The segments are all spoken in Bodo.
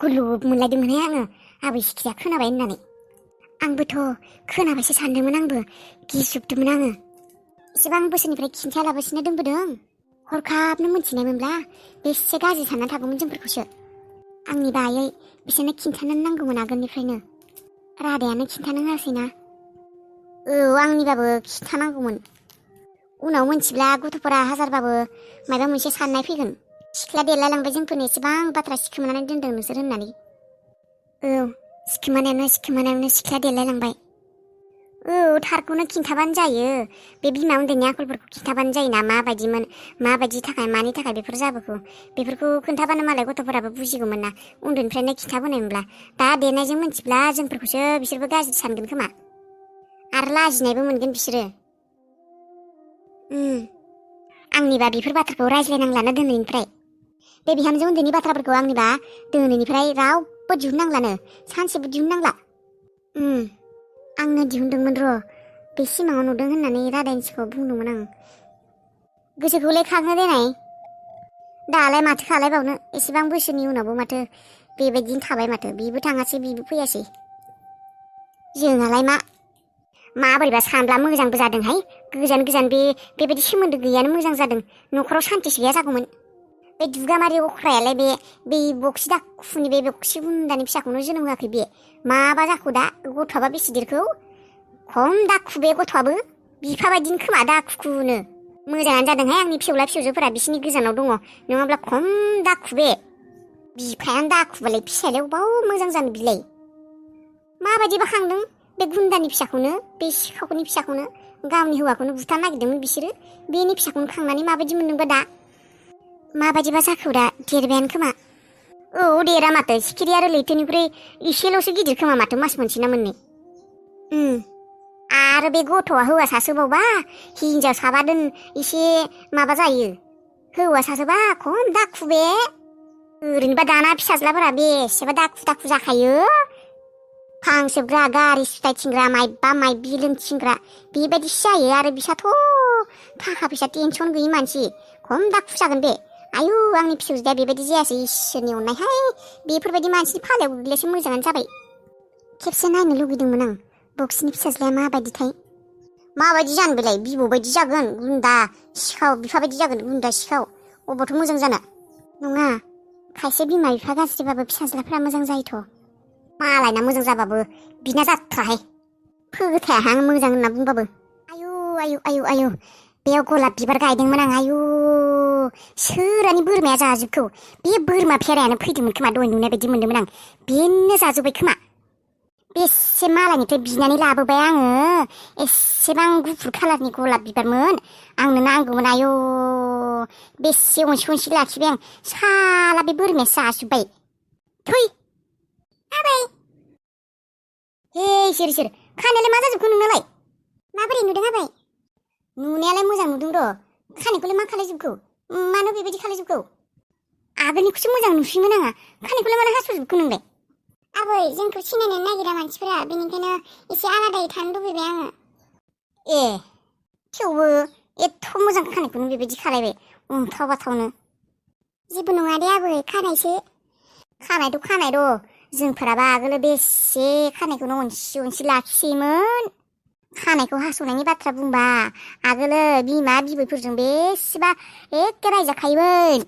गुलुब मोनलायदोंमोनहाय आङो आबै सिखिरिया खोनाबाय होननानै। आंबोथ' खोनाबायसो सानदोंमोन, आंबो गिजोबदोंमोन आङो। एसेबां बोसोरनिफ्राय खिन्थायालाबासिनो दोनबोदों, हरखाबनो मोनथिनायमोनब्ला बेसे गाज्रि सानना थागौमोन जोंफोरखौसो। आंनि बायै बिसोरनो खिन्थानो नांगौमोन आगोलनिफ्रायनो। रादायानो खिन्थानो होआसैना। औ, आंनिबाबो खिन्थानांगौमोन। उनाव मोनथिब्ला गथ'फोरा हाजारबाबो माबा मोनसे साननाय फैगोन। सिख्ला देरलायलांबाय जोंफोरनो एसेबां बाथ्रा सिखोमानानै दोनदों नोंसोर होननानै। औ, सिखोमानायावनो सिख्ला देरलायलांबाय। औ, थारखौनो खिन्थाबानो जायो। बे बिमा उन्दैनि आखलफोरखौ खिन्थाबानो जायोना, माबायदिमोन, माबायदि थाखाय, मानि थाखाय बेफोर जाबोखो, बेफोरखौ खोन्थाबानो मालाय गथ'फोराबो बुजिगौमोन ना, उन्दैनिफ्रायनो खिन्थाबोनायमोनब्ला। दा देरनायजों मोनथिब्ला जोंफोरखौसो बिसोरबो गाज्रि सानगोन खोमा, आरो लाजिनायबो मोनगोन बिसोरो। आंनिबा बेफोर बाथ्राखौ रायज्लायनांलाना दिनैनिफ्राय। बे बिहामजो उन्दैनि बाथ्राफोरखौ आंनिबा दिनैनिफ्राय रावबो दिहुननांलानो, सानसेबो दिहुननांला। आंनो दिहुनदोंमोन र', बे सिमाङाव नुदों होननानै रादायनि सिगाङाव बुंदोंमोन आं। गोसोखौलाय खाङो देनाय। दालाय माथो खालायबावनो, एसेबां बोसोरनि उनावबो माथो बेबायदिनो थाबाय माथो। बिबो थाङासै, बिबो फैयासै। जोंहालाय माबोरैबा सानब्ला मोजांबो जादोंहाय। गोजान गोजान बेबायदि सोमोन्दो गैयानो मोजां जादों। न'खराव सान्थिसो गैया जागौमोन। बे दुगामारि अख्रायालाय बे बक्सि दाखुनि बे बक्सि बुन्दानि फिसाखौनो जोनोम होआखै बे। माबा जाखो दा, गथ'आबा बेसे देरखौ? खम दाखु बे गथ'आबो, बिफा बायदिनो खोमा दाखुनो। मोजाङानो जादोंहाय आंनि फिसौला फिसौजोफोरा बिसिनि गोजानाव दङ, नङाब्ला खम दाखु बे। बिफायानो दाखुबालाय फिसायालाय अबाव मोजां जानो बिलाय। माबायदिबा खांदों बे गुन्दानि फिसाखौनो, बे सिखावनि फिसाखौनो। गावनि हौवाखौनो बुथारनो नागिरदोंमोन बिसोरो, बेनि फिसाखौनो खांनानै माबायदि मोनदोंबा दा? माबायदिबा जाखो दा, देरबायानो खोमा। औ, देरा माथो, सिखिरि आरो लैथोनिख्रुइ एसेल'सो गिदिर खोमा माथो, मास मोनसे ना मोननै। आरो बे गथ'आ हौवासासोबावबा, हिनजावसाबा एसे माबा जायो। हौवासासोबा खम दाखु बे। ओरैनोबा दाना फिसाज्लाफोरा बेसेबा दाखु जाखायो। फांसोबग्रा, गारि सुथायथिंग्रा, मायबा मायबि लोंथिंग्रा बेबायदिसो जायो। आरो बिसाथ' थाखा फैसा टेनसन गैयि मानसि, खम दाखु जागोन बे। आयु, आंनि फिसौजोआ बेबायदि जायासै, इसोरनि अननायहाय। बेफोरबायदि मानसिनि फालायाव गोग्लैयासै, मोजाङानो जाबाय। खेबसे नायनो लुगैदोंमोन आं, बक्सिनि फिसाज्लाया माबायदिथाय। माबायदि जानो बेलाय, बिबौ बायदि जागोन, गुन्दा सिखाव, बिफा बायदि जागोन, गुन्दा सिखाव। अबावथ' मोजां जानो। नङा, खायसे बिमा बिफा गाज्रिबाबो फिसाज्लाफ्रा मोजां जायोथ'। मालायना मोजां जाबाबो बिना जाथ्राहाय। फोथायाहाय आं मोजां होनना बुंबाबो। आयु, बेयाव गलाब बिबार गायदोंमोन आं। आयु, सोरानि बोरमाया जाजोबखौ। बे बोरमा फेरायानो फैदोंमोन खोमा, दहाय नुनाय बायदि मोनदोंमोन आं। बेनो जाजोब्बाय खोमा। बेसे मालायनिफ्राय बिनानै लाबोबाय आङो, एसेबां गुफुर खालारनि गलाब बिबारमोन, आंनो नांगौमोन। आयु, बेसे अनसि लाखिबाय आं, साला बे बोरमाया जाजोब्बाय। थै आबै। हे इसोर, खानायालाय मा जाजोबखो नोंनालाय? माबोरै नुदों आबै? नुनायालाय मोजां नुदों र', खानायखौलाय मा खालायजोबखो? मानो बेबायदि खालायजोबखो? आगोलनिखौसो मोजां नुसिनोमोन आंहा, खानायखौलाय मानो हास'जोबखो नोंलाय? आबै, जोंखौ सिनायनो नागिरा मानसिफोरा, बेनिखायनो एसे आलादायै थानो लुबैबाय आङो। ए, थेवबो एथ' मोजां खानायखौनो बेबायदि खालायबाय, अन्थाव बाथावनो। जेबो नङा दे आबै, खानायसो। खानायथ' खानाय र', जोंफोराबा आगोलो बेसे खानायखौनो अनसि लाखियोमोन। खानायखौ हास'नायनि बाथ्रा बुंबा आगोलो बिमा बिबैफोरजों बेसेबा एखे रायजाखायोमोन।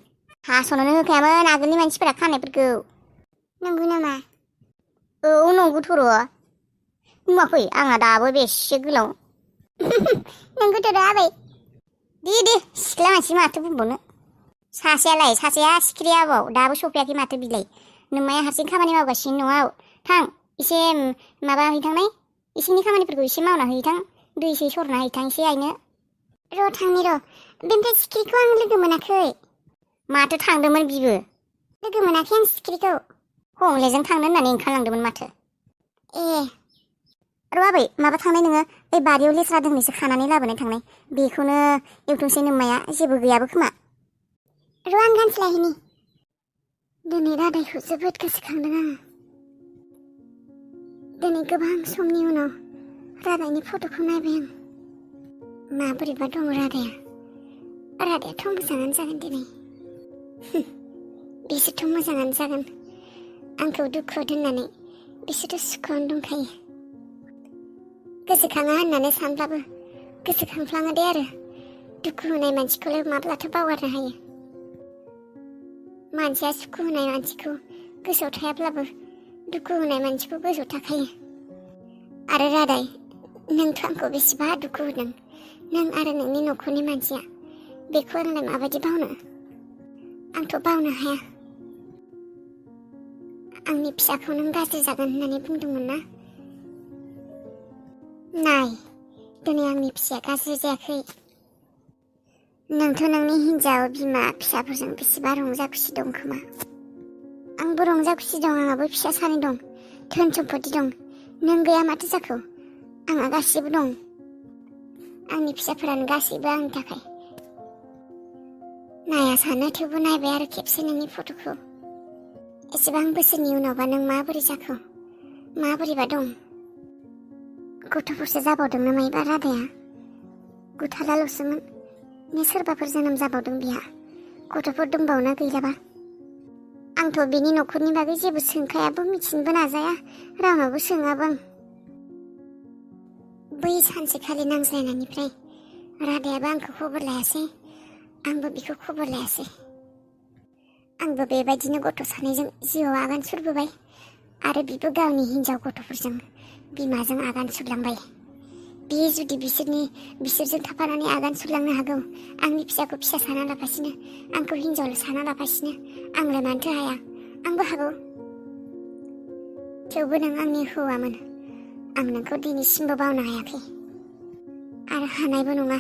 हास'नोनो होखायामोन आगोलनि मानसिफोरा खानायफोरखौ। नंगौ नामा? औ, नंगौथ' र'। नुवाखै आंहा दाबो बेसे गोलाव। नंगौथ' र' आबै। दे, सिख्ला मानसि माथो बुंबावनो। सासेया सिखिरिया अबाव? दाबो सफैयाखै माथो बिलाय। नोम्माया हारसिं खामानि मावगासिनो न'आव। थां, एसे माबा हैथांनाय, इसिनि खामानिफोरखौ एसे मावना हैथां, दै सै सरना हैथां एसे आइनो। र' थांनि र', बेनिफ्राय सिखिरिखौ आं लोगो मोनाखै। माथो थांदोंमोन बिबो? लोगो मोनाखै आं सिखिरिखौ। हंलेजों थांनो होननानै ओंखारलांदोंमोन माथो। ए, र' आबै, माबा थांनाय नोङो, बे बारियाव लेस्रा दोंनैसो खानानै लाबोनाय थांनाय, बेखौनो एवथोंसै नोम्माया, जेबो गैयाबो खोमा। र' आं गानस्लाय हैनि। दिनै रादायखौ जोबोद गोसोखांदों आङो। दिनै गोबां समनि उनाव रादायनि फट'खौ नायबाय आं। माबोरैबा दं रादाया। रादायाथ' मोजाङानो जागोन दिनै। बिसोरथ' मोजाङानो जागोन। आंखौ दुखुआव दोननानै बिसोरथ' सुखुआवनो दंखायो। गोसोखाङा होननानै सानब्लाबो गोसोखांफ्लाङो दे आरो दुखु होनाय मानसिखौलाय माब्लाथो बावगारनो हायो। मानसिया सुखु होनाय मानसिखौ गोसोआव थायाब्लाबो दुखु होनाय मानसिखौ गोसोआव थाखायो। आरो रादाय, नोंथ' आंखौ बेसेबा दुखु होदों, नों आरो नोंनि न'खरनि मानसिया, बेखौ आंलाय माबायदि बावनो? आंथ' बावनो हाया। आंनि फिसाखौ नों गाज्रि जागोन होननानै बुंदोंमोन ना? नाय, दिनै आंनि फिसाया गाज्रि जायाखै। नोंथ' नोंनि हिन्जाव बिमा फिसाफोरजों बेसेबा रंजा खुसि दं खोमा। आंबो रंजा खुसि दं, आंहाबो फिसा सानै दं, धोन सम्पति दं। नों गैया माथो जाखो? आंहा गासिबो दं। आंनि फिसाफोरानो गासैबो आंनि थाखाय। नाया सानो, थेवबो नायबाय आरो खेबसे नोंनि फट'खौ। एसेबां बोसोरनि उनावबा नों माबोरै जाखो? माबोरैबा दं? गथ'फोरसो जाबावदों ना मायबा रादाया? गुथालाल'सोमोन, ने सोरबाफोर जोनोम जाबावदों बिहा? गथ'फोर दंबावोना गैलाबा? आंथ' बिनि न'खरनि बागै जेबो सोंखायाबो, मिथिनोबो नाजाया, रावनावबो सोङाबो आं। बै सानसेखालि नांज्लायनायनिफ्राय रादायाबो आंखौ खबर लायासै, आंबो बिखौ खबर लायासै। आंबो बेबायदिनो गथ' सानैजों जिउआव आगान सुरबोबाय, आरो बिबो गावनि हिन्जाव गथ'फोरजों बिमाजों आगान सुरलांबाय। बियो जुदि बिसोरजों थाफानानै आगान सुरलांनो हागौ, आंनि फिसाखौ फिसा साना लाफासिनो, आंखौ हिन्जावल' साना लाफासिनो, आंलाय मानोथो हाया? आंबो हागौ। थेवबो नों आंनि हौवामोन, आं नोंखौ दिनैसिमबो बावनो हायाखै, आरो हानायबो नङा।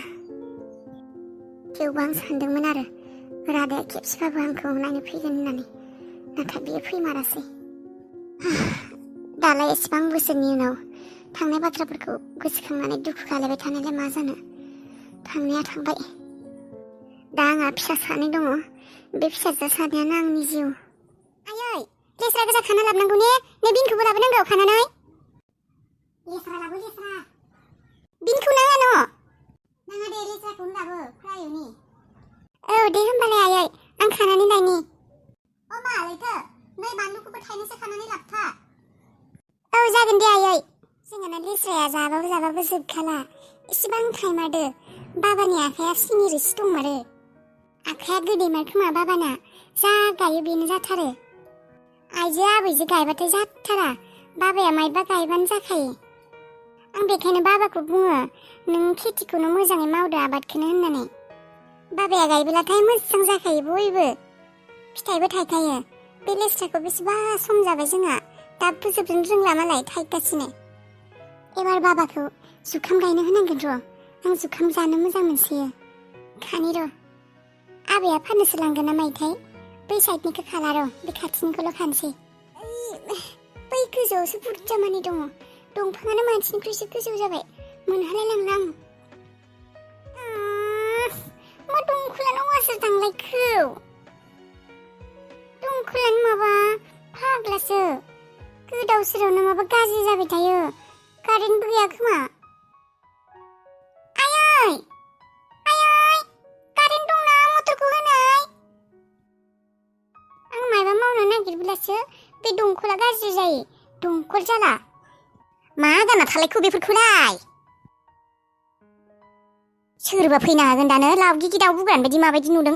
थेवबो आं सानदोंमोन आरो रादाया खेबसेबाबो आंखौ नायनो फैगोन होननानै, नाथाय बियो फैमारासै। दालाय एसेबां बोसोरनि उनाव थांनाय बाथ्राफोरखौ गोसोखांनानै दुखु खालायबाय थानायलाय मा जानो? थांनाया थांबाय। दा आंहा फिसा सानै दङ, बे फिसाजो सानैयानो आंनि जिउ। आयै, लेस्रा गोजा खाना लाबोनांगौ ने? नै बिनखौबो लाबोनांगौ खानानै। लेस्रा लाबो, लेस्रा। बिनखौ नाङा न'? नाङा दे, लेस्राखौनो लाबो, फ्रायनि। औ दे होमबालाय आयै, आं खानानै लायनि। अ मा लैथो, नै बानलुखौबो थाइनैसो खानानै लाबोफा। औ जागोन दे आयै। जोंहाना लेस्राया जाबाबो जोबखाला, इसेबां थाइमारदो। बाबानि आखाइया सिनि रोसि दंमारो। आखाइया गोदैमार खोमा बाबाना, जा गायो बेनो जाथारो। आइजो आबैजो गायबाथाय जाथारा, बाबाया मायबा गायबानो जाखायो। आं बेखायनो बाबाखौ बुङो, नों खेथिखौनो मोजाङै मावदो, आबादखौनो होननानै। बाबाया गायबोलाथाय मोजां जाखायो बयबो, फिथाइबो थायखायो। बे लेस्राखौ बेसेबा सम जाबाय जोंहा, दाबो जोबनो रोंला मालाय, थायगासिनो। एबार बाबाखौ जुखाम गायनो होनांगोन र', आं जुखाम जानो मोजां मोनसोयो। खानि र'। आबैया फाननोसो लांगोन ना मायोथाय? बै साइडनिखौ खाला र', बे खाथिनिखौल' खानोसै। बै गोजौआवसो बुरजा मानि दङ, दंफाङानो मानसिनिख्रुइसो गोजौ जाबाय, मोनहालाय लांला आं। मा दंखलानो वासार थांलायखो? दंखलानो माबा फाग्लासो, गोदाव सोरावनो माबा गाज्रि जाबाय थायो, कारेन्टबो गैया खोमा। आयै, आयै, कारेन्ट दंना? मटरखौ होनाय। आं मायबा मावनो नागिरब्लासो बे दंखला गाज्रि जायो, दंखल जाला। मा गानना थालायखो बेफोरखौलाय? सोरबा फैनो हागोन दानो, लावगिगि दाउ बुग्रान बायदि माबायदि नुदों?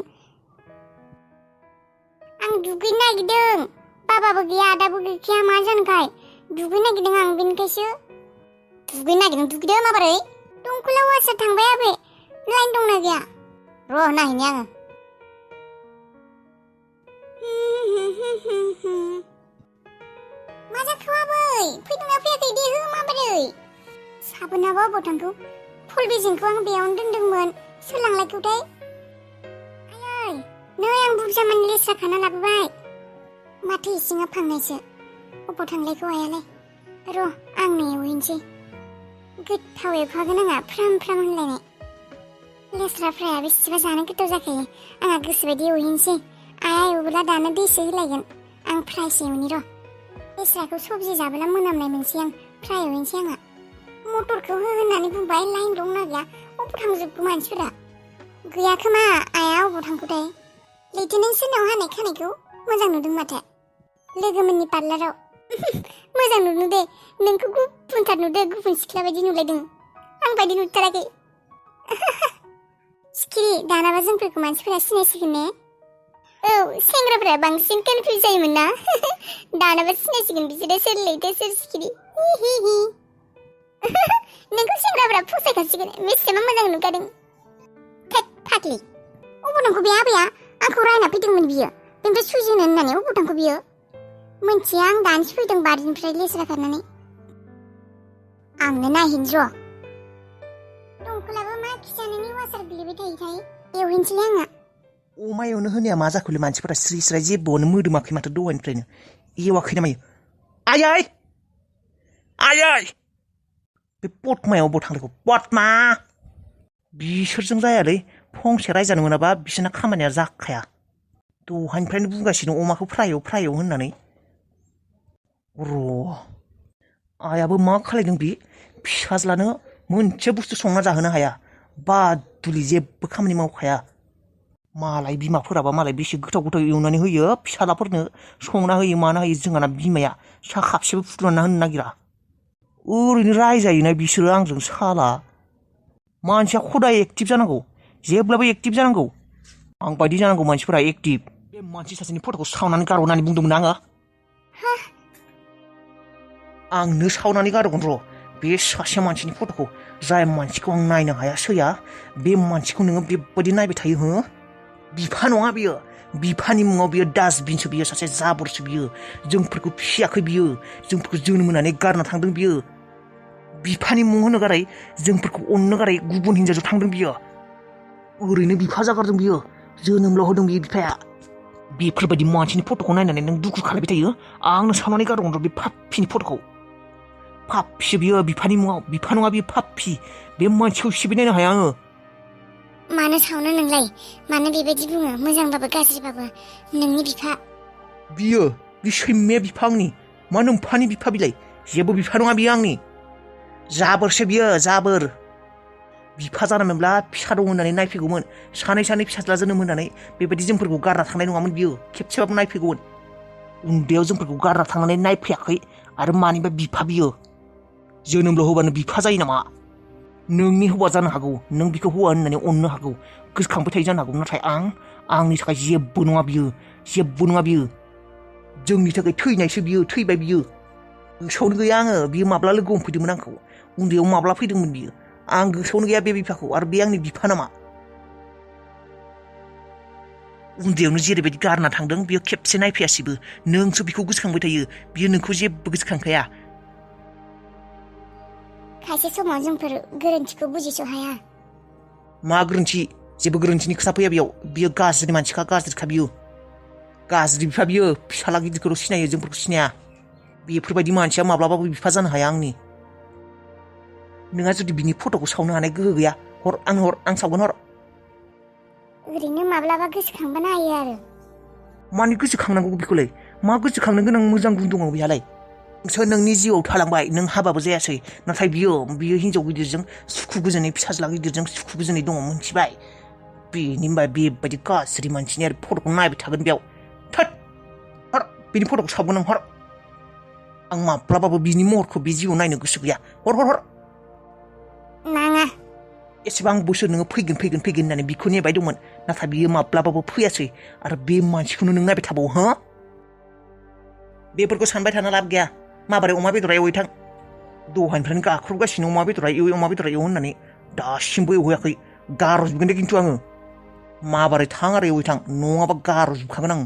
आं दुगैनो नागिरदों, बाबाबो गैया, आदाबो गैखाया, मा जानोखाय? दुगैनो नागिरदों आं, बेनिखायसो। दुगैनो नागिरदों, दुगैदो माबारै? दंखला वासार थांबाय आबै, लाइन दंना गैया? र' नायहैनि आङो। मा जाखो आबै? फैदोंना फैयाखै दे, हो माबोरै? साबोनाबो अबाव थांखो? फुल बेजेंखौ आं बेयावनो दोनदोंमोन, सोर लांलायखोथाय? आयै, नै आं बुरजा मानि लेस्रा खाना लाबोबाय। माथो इसिङा फांनायसो, अबाव थांलायखो आयालाय? र' आंनो एवहैनोसै, गोथाव एवखागोन आंहा, फ्राम फ्राम होनलायनाय। लेस्रा फ्राया बेसेबा जानो गोथाव जाखायो, आंहा गोसोबायदि एवहैनोसै। आया एवोब्ला दानो दैसो होलायगोन, आं फ्रायसो एवनि र'। लेस्राखौ सबजि जाबोला मोनामनाय मोनसै आं, फ्राय एवहैनोसै आंहा। मटरखौ हो होननानै बुंबाय, लाइन दंना गैया? अबाव थांजोबखो मानसिफोरा? गैया खोमा, आया अबाव थांखोथाय? लैथो नों सोरनाव हानाय खानायखौ मोजां नुदों माथो। लोगोमोननि पार्लाराव मोजां नुदों दे नोंखौ गुबुनथार नुदों गुबुन सिख्ला बायदि नुलायदों आं बायदि नुथाराखै सिखिरि दानाबा जोंफोरखौ मानसिफोरा सिनायसिगोन ने औ सेंग्राफोरा बांसिन कनफिउज जायोमोन ना दानाबा सिनायसिगोन बिसोरो सोर लैथो सोर सिखिरि नोंखौ सेंग्राफोरा फसायखासिगोन बेसेबां मोजां नुखादों थेट फाग्लि अबाव थांखो बे आबैया आंखौ रायना फैदोंमोन बियो बेनिफ्राय सुजिनो होननानै अबाव थांखो बियो मोनथिया आं दानसो फैदों बारिनिफ्राय लेस्रा खानानै आंनो नायहैनो र' दंखलाबो मा खिजानायनि वासार गोलैबाय थायोथाय एवहैनोसैलै आङो अमा एवनो होनाया मा जाखोलै मानसिफोरा स्रि स्राय जेबोआवनो मोदोमाखै माथो दहायनिफ्रायनो एवाखै नामायो आयै आयै बे पद्मायाव बबाव थांनायखौ पद्मा बिसोरजों जायालै फंसे रायजानो मोनाबा बिसोरना खामानिया जाखाया दहायनिफ्रायनो बुंगासिनो अमाखौ फ्राय एव होननानै र' आयाबो मा खालायदों बे फिसाज्लानो मोनसे बुस्थु संना जाहोनो हाया बादुलि जेबो खामानि मावखाया मालाय बिमाफोराबा मालाय बेसे गोथाव एवनानै होयो फिसालाफोरनो संना होयो माना होयो जोंहाना बिमाया सा खापसेबो फुदुंना होनो नागिरा ओरैनो रायजायोना बिसोरो आंजों साला मानसिया खदाय एक्टिभ जानांगौ जेब्लाबो एक्टिभ जानांगौ आं बायदि जानांगौ मानसिफोरा एक्टिभ बे मानसि सासेनि फट'खौ सावनानै गारहर होननानै बुंदोंमोन आङो आंनो सावनानै गारगोन र' बे सासे मानसिनि फट'खौ जाय मानसिखौ आं नायनो हाया सैया बे मानसिखौ नोङो बेबायदि नायबाय थायो हो बिफा नङा बियो बिफानि मुङाव बियो डास्टबिनसो बियो सासे जाबोरसो बियो जोंफोरखौ फिसियाखै बियो जोंफोरखौ जोनोम होनानै गारना थांदों बियो बिफानि मुं होनो गारै जोंफोरखौ अननो गारै गुबुन हिनजावजों थांदों बियो ओरैनो बिफा जागारदों बियो जोनोमल' होदों बियो बिफाया बेफोरबायदि मानसिनि फट'खौ नायनानै नों दुखु खालायबाय थायो आंनो सावनानै गारगोन र' बे पाप्पिनि फट'खौ पाप्पिसो बियो बिफानि मुङाव बिफा नङा बियो पाप्पि बे मानसिखौ सिबिनायनो हाया आङो मानो सावनो नोंलाय मानो बेबायदि बुङो मोजांबाबो गाज्रिबाबो नोंनि बिफा बियो बे सैमाया बिफा आंनि मा नोम्फानि बिफा बिलाय जेबो बिफा नङा बियो आंनि जाबोरसो बियो जाबोर बिफा जानायमोनब्ला फिसा दं होननानै नायफैगौमोन सानै फिसाज्ला जोनोम होनानै बेबायदि जोंफोरखौ गारना थांनाय नङामोन बियो खेबसेबाबो नायफैगौमोन उन्दैयाव जोंफोरखौ गारना थांनानै नायफैयाखै आरो मानिबा बिफा बियो जोनोमल' होबानो बिफा जायो नामा नोंनि हौवा जानो हागौ नों बिखौ हौवा होननानै अननो हागौ गोसोखांबाय थायो जानो हागौ नाथाय आंनि थाखाय जेबो नङा बियो जोंनि थाखाय थैनायसो बियो थैबाय बियो गोसोआवनो गैया आङो बियो माब्ला लोगो हमफैदोंमोन आंखौ उन्दैयाव माब्ला फैदोंमोन बियो आं गोसोआवनो गैया बे बिफाखौ आरो बे आंनि बिफा नामा उन्दैयावनो जेरैबायदि गारना थांदों बियो खेबसे नायफैयासैबो नोंसो बिखौ गोसोखांबाय थायो बियो नोंखौ जेबो गोसोखांखाया खायसे समाव जोंफोर गोरोन्थिखौ बुजिस' हाया मा गोरोन्थि जेबो गोरोन्थिनि खोथा फैया बेयाव बियो गाज्रि मानसिखा गाज्रिखा बियो गाज्रि बिफा बियो फिसाला गिदिरखौल' सिनायो जोंफोरखौ सिनाया बेफोरबायदि मानसिया माब्लाबाबो बिफा जानो हाया आंनि नोंहा जुदि बिनि फट'खौ सावनो हानाय गोहो गैया हर आं सावगोन हर ओरैनो माब्लाबा गोसोखांबा नायो आरो मानि गोसोखांनांगौ बेखौलाय मा गोसोखांनो गोनां मोजां गुन दङ बेहालाय नोंसो नोंनि जिउआव थालांबाय नों हाबाबो जायासै नाथाय बियो हिनजाव गिदिरजों सुखु गोजोनै फिसाज्ला गिदिरजों सुखु गोजोनै दङ मोनथिबाय बेनि बेबायदि गाज्रि मानसिनि आरो फट'खौ नायबाय थागोन बेयाव थोद हर बेनि फट'खौ सावगोन आं हर आं माब्लाबाबो बिनि महरखौ बे जिउआव नायनो गोसो गैया हर नाङा एसेबां बोसोर नोङो फैगोन होननानै बिखौ नेबाय दंमोन नाथाय बियो माब्लाबाबो फैयासै आरो बे मानसिखौनो नों नायबाय थाबावो हो बेफोरखौ सानबाय थानो लाब गैया माबोरै अमा बेदरा एवहैथां दहायनिफ्रायनो गाख्रबगासिनो अमा बेदरा एव होननानै दासिमबो एवहैयाखै गारजोबगोन दे खिन्थु आङो माबोरै थां आरो एवहैथां नङाबा गारजोबखागोन आं